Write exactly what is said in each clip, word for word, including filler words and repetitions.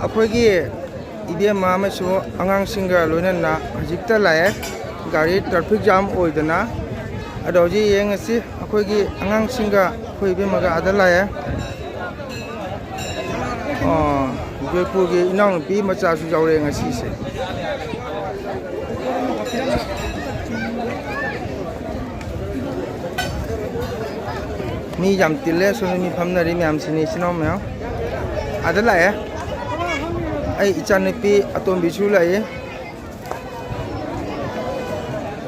ꯑꯩꯈꯣꯏꯒꯤ ꯏꯕꯦꯝꯃ ꯑꯃꯁꯨ ꯑꯉꯥꯡꯁꯤꯡꯒ ꯂꯣꯏꯅꯅ ꯍꯧꯖꯤꯛꯇ ꯂꯥꯛꯑꯦ꯫ ꯒꯥꯔꯤ traffic jam ꯑꯣꯏꯗꯅ꯫ ꯑꯗꯣ ꯍꯧꯖꯤꯛ ꯌꯦꯡꯉꯁꯤ, ꯑꯩꯈꯣꯏꯒꯤ ꯑꯉꯥꯡꯁꯤꯡꯒ ꯑꯩꯈꯣꯏ ꯏꯕꯦꯝꯃꯒ ꯑꯥꯗ ꯂꯥꯛꯑꯦ꯫ ꯑꯣ, ꯖꯣꯏꯄꯨꯔꯒꯤ ꯏꯅꯥꯎꯅꯨꯄꯤ ꯃꯆꯥꯁꯨ ꯌꯥꯎꯔꯛꯑꯦ ꯉꯁꯤꯁꯦ꯫ ꯃꯤ ꯌꯥꯝ ꯇꯤꯜꯂꯦ, ꯁꯣꯝꯗ ꯃꯤ ꯐꯝꯅꯔꯤ ꯃꯌꯥꯝꯁꯤꯅꯤ, ꯏꯆꯤꯟ ꯏꯅꯥꯎ ꯃꯌꯥꯝ꯫ ꯑꯥꯗ ꯂꯥꯛꯑꯦ꯫ ꯑꯩ ꯏꯆꯥꯅꯨꯄꯤ ꯑꯇꯣꯝꯕꯤꯁꯨ ꯂꯥꯛꯏ꯫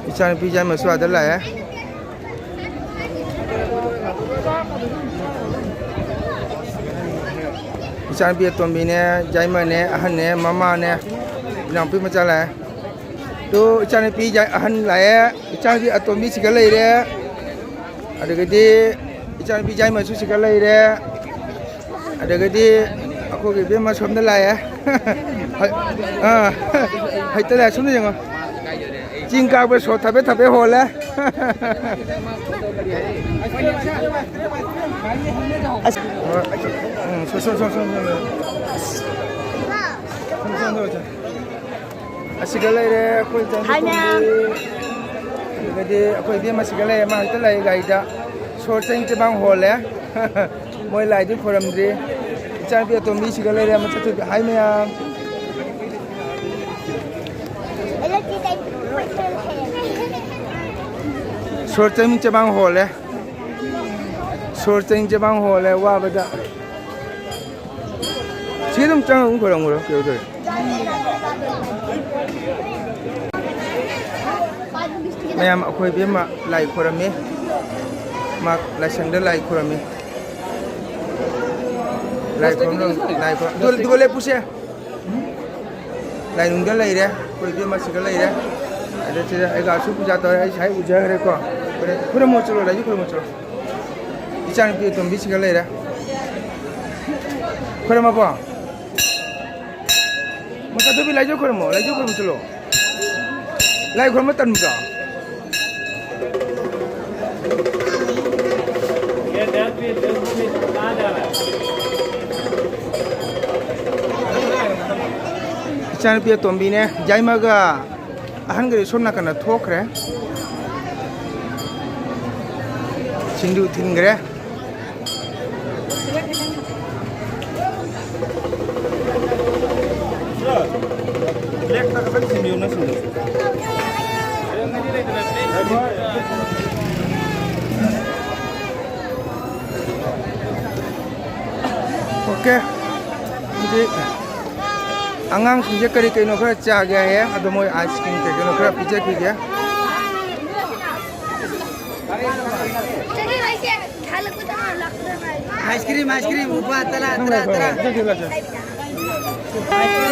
ꯏꯆꯥꯅꯨꯄꯤ ꯌꯥꯏꯃꯁꯨ ꯑꯥꯗ ꯂꯥꯛꯑꯦ꯫ ꯏꯆꯥꯅꯨꯄꯤ ꯑꯇꯣꯝꯕꯤꯅꯦ, ꯌꯥꯏꯃꯅꯦ, ꯑꯍꯟꯅꯦ, ꯃꯃꯥꯅꯦ, ꯏꯅꯥꯎꯄꯤ ꯃꯆꯥ ꯂꯥꯛꯑꯦ꯫ ꯇꯨ, ꯏꯆꯥꯅꯨꯄꯤ ꯌꯥꯏ-, ꯑꯍꯟ ꯂꯥꯛꯑꯦ, ꯏꯆꯥꯅꯨꯄꯤ ꯑꯇꯣꯝꯕꯤ ꯁꯤꯒ ꯂꯩꯔꯦ, ꯑꯗꯒꯤꯗꯤ ꯏꯆꯥꯅꯨꯄꯤ ꯌꯥꯏꯃꯁꯨ ꯁꯤꯒ ꯂꯩꯔꯦ, ꯑꯗꯒꯤꯗꯤ ꯑꯩꯈꯣꯏꯒꯤ ꯏꯕꯦꯝꯃ ꯁꯣꯝꯗ ꯂꯥꯛꯑꯦ꯫ ꯍꯩ-, ꯑꯥ, ꯍꯩꯇ ꯂꯥꯛꯑꯦ, ꯁꯣꯝꯗ ꯌꯦꯡꯉꯣ꯫ ꯆꯤꯡ ꯀꯥꯕ ꯁꯣ ꯊꯕꯦ ꯊꯕꯦ ꯍꯣꯜꯂꯦ꯫ ꯑꯁ, ꯎꯝ, ꯁꯣ, ꯁꯣ, ꯁꯣ, ꯁꯣ, ꯁꯣ꯫ ꯁꯣꯝ, ꯁꯣꯝꯗ ꯑꯣꯏꯁꯦ꯫ ꯑꯁꯤꯒ ꯂꯩꯔꯦ ꯑꯩꯈꯣꯏ ꯏꯆꯟ Hi, ma'am. ꯑꯗꯒꯤꯗꯤ ꯑꯩꯈꯣꯏ ꯏꯕꯦꯝꯃ ꯑꯁꯤꯒ ꯂꯩꯔꯦ, ꯃꯥ ꯍꯦꯛꯇ ꯂꯩ ꯒꯥꯔꯤꯗ꯫ ꯁꯣꯔ ꯆꯦꯡ ꯆꯦꯕꯥꯡ ꯍꯣꯜꯂꯦ꯫ ꯃꯣꯏ ꯂꯥꯏꯗꯤ ꯈꯣꯏꯔꯝꯗ꯭ꯔꯤ꯫ ꯏꯆꯥꯅꯨꯄꯤ ꯑꯇꯣꯝꯕꯤꯁꯤꯒ ꯂꯩꯔꯦ, ꯃꯆꯥ ꯊꯣꯏꯕꯤ꯫ Hi, ꯃꯌꯥꯝ꯫ ꯁꯣꯔ ꯆꯦꯡ ꯆꯦꯕꯥꯡ ꯍꯣꯜꯂꯦ꯫ ꯁꯣꯔ ꯆꯦꯡ ꯆꯦꯕꯥꯡ ꯍꯣꯜꯂꯦ ꯋꯥꯕꯗ꯫ ꯁꯤ ꯑꯗꯨꯝ ꯆꯪꯉ ꯑꯗꯨꯝ ꯈꯣꯏꯔꯝꯈ꯭ꯔꯣ, ꯀꯩꯗꯧꯗꯣꯏ? ꯃꯌꯥꯝ ꯑꯩꯈꯣꯏ ꯏꯕꯦꯝꯃ ꯂꯥꯏ ꯈꯣꯏꯔꯝꯃꯤ꯫ ꯃꯥ ꯂꯥꯏꯁꯪꯗ ꯂꯥꯏ ꯈꯣꯏꯔꯝꯃꯤ꯫ ꯂꯥꯏ ꯈꯣꯏꯔꯝ-, ꯂꯥꯏ ꯈꯣꯏꯔꯝ-, ꯑꯗꯨ, ꯑꯗꯨꯒ ꯂꯦꯞꯄꯨꯁꯦ꯫ ꯂꯥꯏꯅꯤꯡꯗ ꯂꯩꯔꯦ, ꯑꯩꯈꯣꯏ ꯏꯕꯦꯝꯃ ꯁꯤꯒ ꯂꯩꯔꯦ꯫ ꯑꯗ ꯁꯤꯗ ꯑꯩꯒꯥꯁꯨ ꯄꯨꯖꯥ ꯇꯧꯔꯦ, ꯑꯩ ꯁꯥꯏ ꯎꯖꯈ꯭ꯔꯦꯀꯣ꯫ ꯈꯨꯔꯨꯝꯃꯣ ꯆꯠꯂꯣ, ꯂꯥꯏꯁꯨ ꯈꯨꯔꯨꯝꯃꯣ ꯆꯠꯂꯣ꯫ ꯏꯆꯥꯅꯨꯄꯤ ꯑꯇꯣꯝꯕꯤꯁꯤꯒ ꯂꯩꯔꯦ꯫ ꯈꯣꯏꯔꯝꯃꯕꯣ? ꯃꯆꯥ ꯊꯣꯏꯕꯤ, ꯂꯥꯏꯖꯧ ꯈꯣꯏꯔꯝꯃꯣ, ꯂꯥꯏꯖꯧ ꯈꯣꯏꯔꯝꯃꯣ ꯆꯠꯂꯣ꯫ ꯂꯥꯏ ꯈꯣꯏꯔꯝꯕ ꯇꯟꯕ꯭ꯔꯣ? ये दस बीस, दस बीस, कहाँ जा रहा है? ꯏꯆꯥꯅꯨꯄꯤ ꯑꯇꯣꯝꯕꯤꯅꯦ, ꯌꯥꯏꯃꯒ ꯑꯍꯟꯒꯗꯤ ꯁꯣꯝ ꯅꯥꯀꯟꯗ ꯊꯣꯛꯈ꯭ꯔꯦ꯫ ꯁꯤꯡꯖꯨ ꯊꯤꯟꯈ꯭ꯔꯦ꯫ ꯑꯣꯀꯦ꯫ ꯑꯗꯨꯗꯤ ꯑꯉꯥꯡꯁꯤꯡꯁꯦ ꯀꯔꯤ ꯀꯩꯅꯣ ꯈꯔ ꯆꯥꯒꯦ ꯍꯥꯏꯌꯦ, ꯑꯗꯣ ꯃꯣꯏ ꯑꯥꯏꯁ ꯀ꯭ꯔꯤꯝ ꯀꯩ ꯀꯩꯅꯣ ꯈꯔ ꯄꯤꯖꯈꯤꯒꯦ꯫ ꯑꯥꯏꯁ ꯀ꯭ꯔꯤꯝ, ꯑꯥꯏꯁ ꯀ꯭ꯔꯤꯝ, ꯂꯨꯄꯥ ꯇꯔꯥ, ꯇꯔꯥ, ꯇꯔꯥ꯫ Ice cream,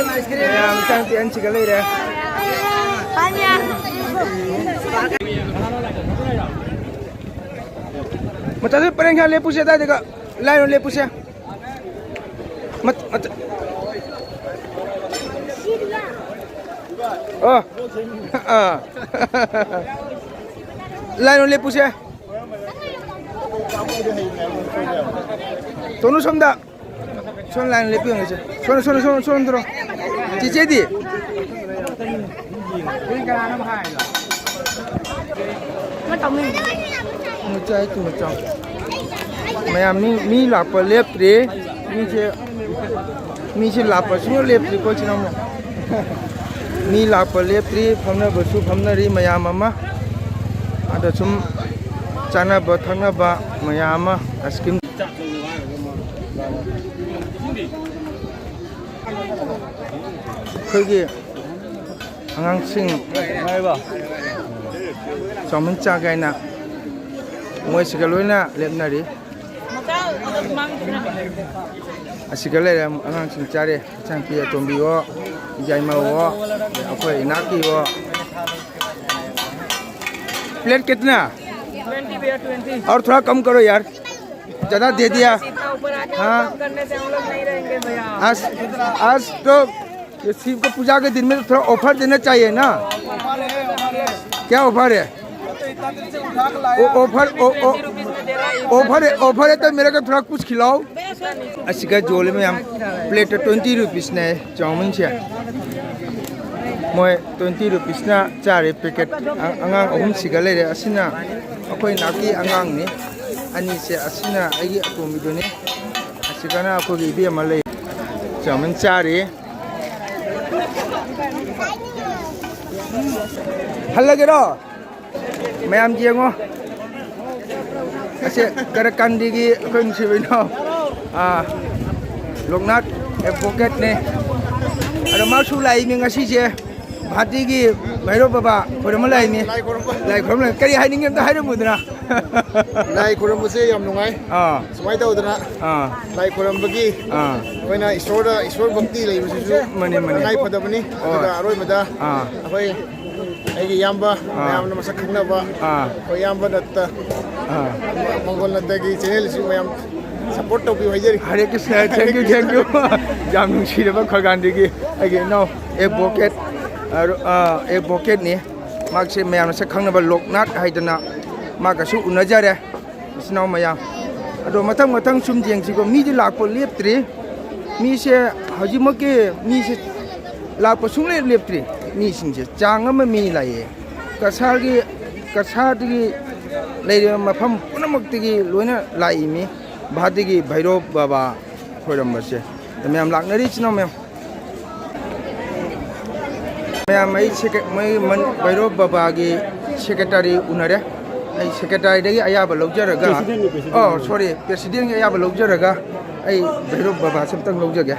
ice cream. ꯃꯌꯥꯝ ꯏꯆꯥꯅꯨꯄꯤ ꯑꯍꯟꯁꯤꯒ ꯂꯩꯔꯦ꯫ ꯃꯆꯥꯁꯨ ꯄꯔꯦꯡ ꯁꯥ ꯂꯦꯞꯄꯨꯁꯦ, ꯑꯗꯥꯏꯗꯒ ꯂꯥꯏꯟ ꯑꯣꯏꯅ ꯂꯦꯞꯄꯨꯁꯦ꯫ ꯃꯠ-, ꯃꯠ-, ꯑ꯫ ꯑ꯫ ꯂꯥꯏꯟ ꯑꯣꯏꯅ ꯂꯦꯞꯄꯨꯁꯦ꯫ ꯇꯣꯅꯨ ꯁꯣꯝꯗ꯫ ꯁꯣꯝ ꯂꯥꯏꯟ ꯂꯦꯞꯄꯤꯌꯣ ꯉꯁꯤ꯫ ꯁꯣꯝ, ꯁꯣꯝ, ꯁꯣꯝ, ꯁꯣꯝ ꯊꯣꯔꯣ꯫ ꯆꯤꯆꯦꯗꯤ? ꯃꯆꯥ ꯍꯥꯏ ꯇꯨ ꯃꯆꯥ꯫ ꯃꯌꯥꯝ ꯃꯤ, ꯃꯤ ꯂꯥꯛꯄ ꯂꯦꯞꯇ꯭ꯔꯤ꯫ ꯃꯤꯁꯦ, ꯃꯤꯁꯦ ꯂꯥꯛꯄ ꯁꯨꯡꯂꯦꯞ ꯂꯦꯞꯇ꯭ꯔꯤꯀꯣ ꯏꯆꯤꯟ ꯏꯅꯥꯎ ꯃꯌꯥꯝ꯫ ꯃꯤ ꯂꯥꯛꯄ ꯂꯦꯞꯇ꯭ꯔꯤ, ꯐꯝꯅꯕꯁꯨ ꯐꯝꯅꯔꯤ ꯃꯌꯥꯝ ꯑꯃ꯫ ꯑꯗ ꯁꯨꯝ ꯆꯥꯅꯕ ꯊꯛꯅꯕ ꯃꯌꯥꯝ ꯑꯃ, ꯑꯥꯏꯁ ꯀ꯭ꯔꯤꯝ꯫ ꯑꯩꯈꯣꯏꯒꯤ ꯑꯉꯥꯡꯁꯤꯡ ꯆꯥꯎꯃꯤꯟ ꯆꯥꯒꯦ ꯍꯥꯏꯅ ꯃꯣꯏꯁꯤꯒ ꯂꯣꯏꯅ ꯂꯦꯞꯅꯔꯤ꯫ ꯑꯁꯤꯒ ꯂꯩꯔꯦ ꯑꯉꯥꯡꯁꯤꯡ ꯆꯥꯔꯦ, ꯏꯆꯥꯅꯨꯄꯤ ꯑꯇꯣꯝꯕꯤꯋꯣ, ꯏꯌꯥꯏꯃꯋꯣ, ꯑꯩꯈꯣꯏ ꯏꯅꯥꯛꯀꯤꯋꯣ꯫ प्लेट कितना? ट्वेंटी भैया, ट्वेंटी। और थोड़ा कम करो यार, ज़्यादा दे दिया। सीधा ऊपर आ जाओ, हाँ। कम करने से हम लोग नहीं रहेंगे भैया। आज, आज तो ये शिव को पूजा के दिन में तो थोड़ा ऑफर देना चाहिए ना। क्या ऑफर है? ओ-, ऑफर, ओ-, ओ-, ऑफर है, ऑफर है तो मेरे को थोड़ा कुछ खिलाओ। ꯑꯁꯤꯒ ꯌꯣꯜꯂꯤ ꯃꯌꯥꯝ꯫ ꯄ꯭ꯂꯦꯠꯇ ꯇ꯭ꯋꯦꯟꯇꯤ ꯔꯨꯄꯤꯁꯅꯦ ꯆꯥꯎꯃꯤꯟꯁꯦ꯫ ꯃꯣꯏ twenty rupeesꯅ ꯆꯥꯔꯦ packet꯫ ꯑ-, ꯑꯉꯥꯡ ꯑꯍꯨꯝꯁꯤꯒ ꯂꯩꯔꯦ꯫ ꯑꯁꯤꯅ ꯑꯩꯈꯣꯏ ꯅꯥꯛꯀꯤ ꯑꯉꯥꯡꯅꯤ꯫ ꯑꯅꯤꯁꯦ, ꯑꯁꯤꯅ ꯑꯩꯒꯤ ꯑꯇꯣꯝꯕꯤꯗꯨꯅꯤ꯫ ꯑꯁꯤꯒꯅ ꯑꯩꯈꯣꯏꯒꯤ ꯏꯕꯦꯝꯃ ꯂꯩ꯫ ꯆꯥꯎꯃꯟ ꯆꯥꯔꯤ꯫ ꯍꯜꯂꯒꯦꯔꯣ? ꯃꯌꯥꯝ ꯌꯦꯡꯉꯣ꯫ ꯑꯁꯦ ꯀꯔꯀꯥꯟꯗꯤꯒꯤ ꯑꯩꯈꯣꯏ ꯅꯨꯡꯁꯤꯕ ꯏꯅꯥꯎ, ꯑꯥ, ꯂꯣꯛꯅꯥꯊ advocateꯅꯦ꯫ ꯑꯗꯣ ꯃꯥꯁꯨ ꯂꯥꯛꯏꯅꯦ ꯉꯁꯤꯁꯦ꯫ ꯚꯥꯇꯤꯒꯤ ꯚꯩꯔꯣ ꯕꯕꯥ ꯈꯣꯏꯔꯝꯕ ꯂꯥꯛꯏꯅꯦ꯫ ꯂꯥꯏ ꯈꯣꯏꯔꯝꯕ꯫ ꯂꯥꯏ ꯈꯣꯏꯔꯝꯕ ꯂꯥꯛꯏ꯫ ꯀꯔꯤ ꯍꯥꯏꯅꯤꯡꯉꯤ ꯑꯝꯇ ꯍꯥꯏꯔꯝꯃꯨꯗꯅ꯫ ꯂꯥꯏ ꯈꯣꯏꯔꯝꯕꯁꯦ ꯌꯥꯝ ꯅꯨꯡꯉꯥꯏ꯫ ꯑꯥ꯫ ꯁꯨꯃꯥꯏꯅ ꯇꯧꯗꯅ ꯑꯥ꯫ ꯂꯥꯏ ꯈꯣꯏꯔꯝꯕꯒꯤ ꯑꯥ꯫ ꯑꯩꯈꯣꯏꯅ ꯏꯁꯣꯔꯗ, ꯏꯁꯣꯔ ꯚꯛꯇꯤ ꯂꯩꯕꯁꯤꯁꯨ ꯃꯥꯅꯤ, ꯃꯥꯅꯤ꯫ ꯇꯉꯥꯏ ꯐꯗꯕꯅꯤ꯫ ꯍꯣꯏ꯫ ꯑꯗꯨꯒ ꯑꯔꯣꯏꯕꯗ ꯑꯥ꯫ ꯑꯩꯈꯣꯏ ꯑꯩꯒꯤ ꯏꯌꯥꯝꯕ ꯑꯥ꯫ ꯃꯌꯥꯝꯅ ꯃꯁꯛ ꯈꯪꯅꯕ ꯑꯥ꯫ ꯑꯩꯈꯣꯏ ꯏꯌꯥꯝꯕ ꯅꯠꯇ ꯑꯥ꯫ ꯃꯪꯒꯣꯜ ꯅꯠꯇꯒꯤ channelꯁꯨ ꯃꯌꯥꯝ support ꯇꯧꯕꯤꯌꯨ ꯍꯥꯏꯖꯔꯤ꯫ ꯍꯔꯦ Krishna, thank you, thank you꯫ ꯌꯥꯝ ꯅꯨꯡꯁꯤꯔꯕ ꯈꯣꯏꯔꯀꯥꯟꯗꯒꯤ ꯑꯩꯒꯤ ꯏꯅꯥꯎ advocate, ꯑ, ꯑ, advocateꯅꯤ꯫ ꯃꯍꯥꯛꯁꯦ ꯃꯌꯥꯝꯅ ꯁꯛ ꯈꯪꯅꯕ ꯂꯣꯛꯅꯥꯊ ꯍꯥꯏꯗꯅ ꯃꯍꯥꯛꯀꯁꯨ ꯎꯅꯖꯔꯦ꯫ ꯏꯆꯤꯟ ꯏꯅꯥꯎ ꯃꯌꯥꯝ꯫ ꯑꯗꯣ ꯃꯊꯪ ꯃꯊꯪ ꯁꯨꯝ ꯌꯦꯡꯁꯤꯀꯣ, ꯃꯤꯗꯤ ꯂꯥꯛꯄ ꯂꯦꯞꯇ꯭ꯔꯤ꯫ ꯃꯤꯁꯦ ꯍꯧꯖꯤꯛꯃꯛꯀꯤ ꯃꯤꯁꯦ ꯂꯥꯛꯄ ꯁꯨꯡꯂꯦꯞ ꯂꯦꯞꯇ꯭ꯔꯤ꯫ ꯃꯤꯁꯤꯡꯁꯦ ꯆꯥꯡ ꯑꯃ ꯃꯤ ꯂꯥꯛꯑꯦ꯫ ꯀꯁꯥꯔꯒꯤ, ꯀꯁꯥꯔꯗꯒꯤ ꯂꯩꯔꯤꯕ ꯃꯐꯝ ꯄꯨꯝꯅꯃꯛꯇꯒꯤ ꯂꯣꯏꯅ ꯂꯥꯛꯏ ꯃꯤ꯫ ꯚꯥꯇꯤꯒꯤ ꯚꯩꯔꯣꯕ ꯕꯕꯥ ꯈꯣꯏꯔꯝꯕꯁꯦ꯫ ꯃꯌꯥꯝ ꯂꯥꯛꯅꯔꯤ ꯏꯆꯤꯟ ꯏꯅꯥꯎ ꯃꯌꯥꯝ꯫ ꯃꯌꯥꯝ, ꯑꯩ ꯁꯦꯀ꯭ꯔꯦ-, ꯃꯣꯏ ꯃꯟ-, ꯚꯩꯔꯣꯕ ꯕꯕꯥꯒꯤ secretary ꯎꯅꯔꯦ꯫ ꯑꯩ secretaryꯗꯒꯤ ꯑꯌꯥꯕ ꯂꯧꯖꯔꯒ, Presidentꯅꯤ, president꯫ ꯑꯣ, sorry, presidentꯒꯤ ꯑꯌꯥꯕ ꯂꯧꯖꯔꯒ ꯑꯩ ꯚꯩꯔꯣꯕ ꯕꯕꯥꯁꯦ ꯑꯝꯇꯪ ꯂꯧꯖꯒꯦ꯫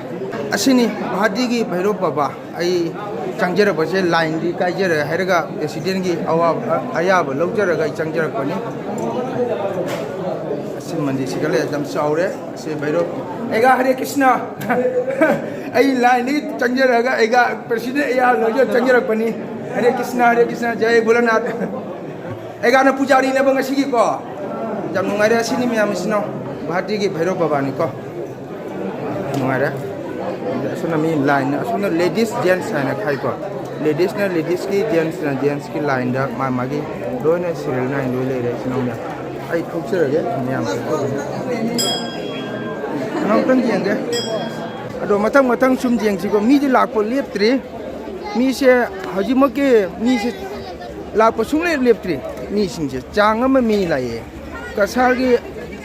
ꯑꯁꯤꯅꯤ ꯚꯥꯇꯤꯒꯤ ꯚꯩꯔꯣꯕ ꯕꯕꯥ꯫ ꯑꯩ ꯆꯪꯖꯔꯛꯄꯁꯦ lineꯗꯤ ꯀꯥꯏꯖꯔꯦ ꯍꯥꯏꯔꯒ presidentꯒꯤ ꯑꯋꯥꯕ, ꯑꯌꯥꯕ ꯂꯧꯖꯔꯒ ꯑꯩ ꯆꯪꯖꯔꯛꯄꯅꯤ꯫ ꯑꯁꯤ ꯃꯟꯗꯤꯔꯁꯤꯒ ꯂꯩ, ꯌꯥꯝ ꯆꯥꯎꯔꯦ꯫ ꯑꯁꯤ ꯚꯩꯔꯣꯕ꯫ ꯑꯩꯒ ꯍꯔꯦ ꯀ꯭ꯔꯤꯁꯅ꯫ ꯑꯩ lineꯗꯒꯤ ꯆꯪꯖꯔꯒ ꯑꯩꯒ president ꯑꯌꯥꯕ ꯂꯧꯖꯔꯒ ꯆꯪꯖꯔꯛꯄꯅꯤ꯫ ꯍꯔꯦ ꯀ꯭ꯔꯤꯁꯅ, ꯍꯔꯦ ꯀ꯭ꯔꯤꯁꯅ, ꯖꯥꯏ ꯚꯣꯂꯥꯅꯥꯊ꯫ ꯑꯩꯒꯥꯅ ꯄꯨꯖꯥꯔꯤꯅꯦꯕ ꯉꯁꯤꯒꯤꯀꯣ꯫ ꯌꯥꯝ ꯅꯨꯡꯉꯥꯏꯔꯦ꯫ ꯑꯁꯤꯅꯤ ꯃꯌꯥꯝ ꯏꯆꯤꯟ ꯏꯅꯥꯎ ꯚꯥꯔꯇꯤꯒꯤ ꯚꯩꯔꯣꯕ ꯕꯕꯥꯅꯤꯀꯣ꯫ ꯅꯨꯡꯉꯥꯏꯔꯦ꯫ ꯑꯁꯣꯝꯅ ꯃꯤ line, ꯑꯁꯣꯝꯅ ladies gents ꯍꯥꯏꯅ ꯈꯥꯏꯀꯣ꯫ Ladiesꯅ ladiesꯀꯤ, gentsꯅ gentsꯀꯤ lineꯗ ꯃꯥ ꯃꯥꯒꯤ ꯂꯣꯏꯅ serial ꯅꯥꯏꯅ ꯂꯣꯏ ꯂꯩꯔꯦ ꯏꯆꯤꯟ ꯏꯅꯥꯎ ꯃꯌꯥꯝ꯫ ꯑꯩ ꯊꯣꯛꯆꯔꯒꯦ ꯃꯌꯥꯝ꯫ ꯑꯃꯨꯛꯇꯪ ꯌꯦꯡꯒꯦ꯫ ꯑꯗꯣ ꯃꯊꯪ ꯃꯊꯪ ꯁꯨꯝ ꯌꯦꯡꯁꯤꯀꯣ꯫ ꯃꯤꯗꯤ ꯂꯥꯛꯄ ꯂꯦꯞꯇ꯭ꯔꯤ꯫ ꯃꯤꯁꯦ ꯍꯧꯖꯤꯛꯃꯛꯀꯤ ꯃꯤꯁꯦ ꯂꯥꯛꯄ ꯁꯨꯡꯂꯦꯞ ꯂꯦꯞꯇ꯭ꯔꯤ꯫ ꯃꯤꯁꯤꯡꯁꯦ ꯆꯥꯡ ꯑꯃ ꯃꯤ ꯂꯥꯛꯑꯦ꯫ ꯀꯁꯥꯔꯒꯤ,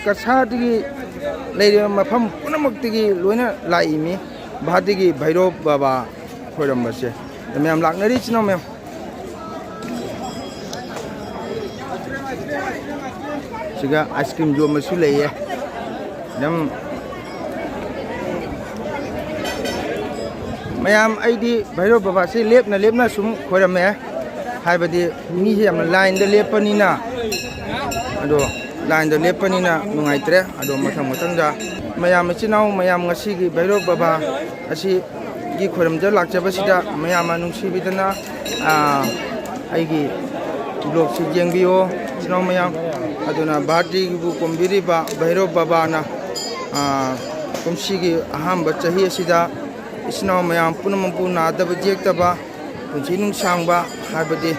ꯀꯁꯥꯔꯗꯒꯤ ꯂꯩꯔꯤꯕ ꯃꯐꯝ ꯄꯨꯝꯅꯃꯛꯇꯒꯤ ꯂꯣꯏꯅ ꯂꯥꯛꯏ ꯃꯤ꯫ ꯚꯥꯔꯠꯇꯒꯤ ꯚꯩꯔꯣꯕ ꯕꯕꯥ ꯈꯣꯏꯔꯝꯕꯁꯦ ꯃꯌꯥꯝ ꯂꯥꯛꯅꯔꯤ, ꯏꯆꯤꯟ ꯏꯅꯥꯎ ꯃꯌꯥꯝ꯫ ꯁꯤꯒ ꯑꯥꯏꯁ ꯀ꯭ꯔꯤꯝ ꯌꯣꯟꯕꯁꯨ ꯂꯩꯌꯦ꯫ ꯑꯗꯨꯝ ꯃꯌꯥꯝ, ꯑꯩꯗꯤ ꯚꯩꯔꯣꯕ ꯕꯕꯥꯁꯤ ꯂꯦꯞꯅ ꯂꯦꯞꯅ ꯁꯨꯝ ꯈꯣꯏꯔꯝꯃꯦ꯫ ꯍꯥꯏꯕꯗꯤ ꯃꯤꯁꯦ ꯌꯥꯝꯅ ꯂꯥꯏꯟꯗ ꯂꯦꯞꯄꯅꯤꯅ, ꯑꯗꯣ ꯂꯥꯏꯟꯗ ꯂꯦꯞꯄꯅꯤꯅ ꯅꯨꯡꯉꯥꯏꯇ꯭ꯔꯦ꯫ ꯑꯗꯣ ꯃꯊꯪ ꯃꯊꯪꯗ ꯃꯌꯥꯝ, ꯏꯆꯤꯟ ꯏꯅꯥꯎ ꯃꯌꯥꯝ, ꯉꯁꯤꯒꯤ ꯚꯩꯔꯣꯕ ꯕꯕꯥ ꯑꯁꯤꯒꯤ ꯈꯣꯏꯔꯝꯖ ꯂꯥꯛꯆꯕꯁꯤꯗ ꯃꯌꯥꯝꯅ ꯅꯨꯡꯁꯤꯕꯤꯗꯅ, ꯑꯥ, ꯑꯩꯒꯤ ꯕ꯭ꯂꯣꯛꯁꯤ ꯌꯦꯡꯕꯤꯌꯣ꯫ ꯏꯆꯤꯟ ꯏꯅꯥꯎ ꯃꯌꯥꯝ, ꯑꯗꯨꯅ ꯚꯥꯔꯇꯤꯒꯤꯕꯨ ꯀꯣꯝꯕꯤꯔꯤꯕ ꯚꯩꯔꯣꯕ ꯕꯕꯥꯅ, ꯑꯥ, ꯀꯨꯝꯁꯤꯒꯤ ꯑꯍꯥꯟꯕ ꯆꯍꯤ ꯑꯁꯤꯗ ꯏꯆꯤꯟ ꯏꯅꯥꯎ ꯃꯌꯥꯝ ꯄꯨꯝꯅꯃꯛꯄꯨ ꯅꯥꯗꯕ ꯌꯦꯛꯇꯕ, ꯄꯨꯟꯁꯤ ꯅꯨꯡꯁꯥꯡꯕ ꯍꯥꯏꯕꯗꯤ,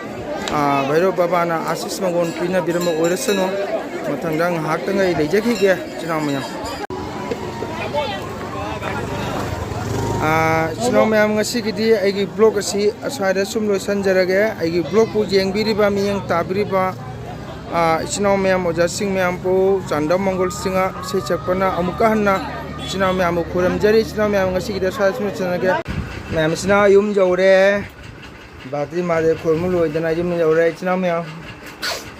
ꯑꯥ, ꯚꯩꯔꯣꯕ ꯕꯕꯥꯅ ꯑꯥꯁꯤꯁ ꯃꯪꯒꯣꯜ ꯄꯤꯅꯕꯤꯔꯝꯕ ꯑꯣꯏꯔꯁꯅꯨ꯫ ꯃꯊꯪꯗ ꯉꯥꯏꯍꯥꯛꯇꯪ ꯑꯩ ꯂꯩꯖꯈꯤꯒꯦ, ꯏꯆꯤꯟ ꯏꯅꯥꯎ ꯃꯌꯥꯝ꯫ ꯑꯥ, ꯏꯆꯤꯟ ꯏꯅꯥꯎ ꯃꯌꯥꯝ, ꯉꯁꯤꯒꯤꯗꯤ ꯑꯩꯒꯤ ꯕ꯭ꯂꯣꯛ ꯑꯁꯤ ꯑꯁ꯭ꯋꯥꯏꯗ ꯁꯨꯝ ꯂꯣꯏꯁꯤꯟꯖꯔꯒꯦ꯫ ꯑꯩꯒꯤ ꯕ꯭ꯂꯣꯛꯄꯨ ꯌꯦꯡꯕꯤꯔꯤꯕ, ꯃꯤꯠꯌꯦꯡ ꯇꯥꯕꯤꯔꯤꯕ, ꯑꯥ, ꯏꯆꯤꯟ ꯏꯅꯥꯎ ꯃꯌꯥꯝ, ꯑꯣꯖꯥꯁꯤꯡ ꯃꯌꯥꯝꯕꯨ ꯆꯥꯟꯗꯝ ꯃꯪꯒꯣꯜ ꯁꯤꯡꯍ ꯏꯁꯩ ꯁꯛꯄꯅ ꯑꯃꯨꯛꯀ ꯍꯟꯅ ꯏꯆꯤꯟ ꯏꯅꯥꯎ ꯃꯌꯥꯝꯕꯨ ꯈꯨꯔꯨꯝꯖꯔꯤ꯫ ꯏꯆꯤꯟ ꯏꯅꯥꯎ ꯃꯌꯥꯝ, ꯉꯁꯤꯒꯤꯗꯤ ꯑꯁ꯭ꯋꯥꯏꯗ ꯁꯨꯝ ꯂꯣꯏꯁꯤꯟꯖꯔꯒꯦ꯫ ꯃꯌꯥꯝ, ꯏꯆꯤꯟ ꯏꯅꯥꯎ ꯌꯨꯝ ꯌꯧꯔꯦ꯫ ꯕꯥꯇꯤ ꯃꯥꯗꯦ ꯈꯨꯔꯨꯝꯕ ꯂꯣꯏꯗꯅ ꯌꯨꯝ ꯌꯧꯔꯦ, ꯏꯆꯤꯟ ꯏꯅꯥꯎ ꯃꯌꯥꯝ꯫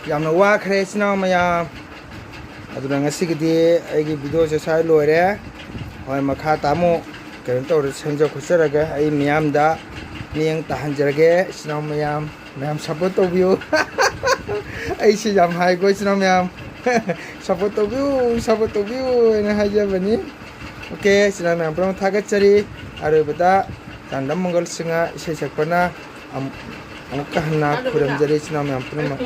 ꯌꯥꯝꯅ ꯋꯥꯈ꯭ꯔꯦ, ꯏꯆꯤꯟ ꯏꯅꯥꯎ ꯃꯌꯥꯝ꯫ ꯑꯗꯨꯅ ꯉꯁꯤꯒꯤꯗꯤ ꯑꯩꯒꯤ ꯚꯤꯗꯤꯑꯣꯁꯦ ꯁ꯭ꯋꯥꯏ ꯂꯣꯏꯔꯦ꯫ ꯍꯣꯏ, ꯃꯈꯥ ꯇꯥꯃꯨꯛ ꯀꯩꯅꯣ ꯇꯧꯔ ꯁꯦꯝꯖ ꯈꯣꯠꯆꯔꯒ ꯑꯩ ꯃꯤꯌꯥꯝꯗ ꯃꯤꯠꯌꯦꯡ ꯇꯥꯍꯟꯖꯔꯒꯦ, ꯏꯆꯤꯟ ꯏꯅꯥꯎ ꯃꯌꯥꯝ꯫ ꯃꯌꯥꯝ ꯁꯞꯄꯣꯔꯠ ꯇꯧꯕꯤꯌꯨ꯫ ꯑꯩꯁꯤ ꯌꯥꯝ ꯍꯥꯏꯀꯣ, ꯏꯆꯤꯟ ꯏꯅꯥꯎ ꯃꯌꯥꯝ꯫ ꯁꯞꯄꯣꯔꯠ ꯇꯧꯕꯤꯌꯨ, ꯁꯞꯄꯣꯔꯠ ꯇꯧꯕꯤꯌꯨ ꯍꯥꯏꯅ ꯍꯥꯏꯖꯕꯅꯤ꯫ ꯑꯣꯀꯦ, ꯏꯆꯤꯟ ꯏꯅꯥꯎ ꯃꯌꯥꯝ ꯄꯨꯝꯅꯃꯛ ꯊꯥꯒꯠꯆꯔꯤ꯫ ꯑꯔꯣꯏꯕꯗ ꯆꯥꯟꯗꯝ ꯃꯪꯒꯜ ꯁꯤꯡꯍ ꯏꯁꯩ ꯁꯛꯄꯅ ꯑꯃꯨꯛ-, ꯑꯃꯨꯛꯀ ꯍꯟꯅ ꯈꯨꯔꯨꯝꯖꯔꯤ, ꯏꯆꯤꯟ ꯏꯅꯥꯎ ꯃꯌꯥꯝ ꯄꯨꯝꯅꯃꯛ꯫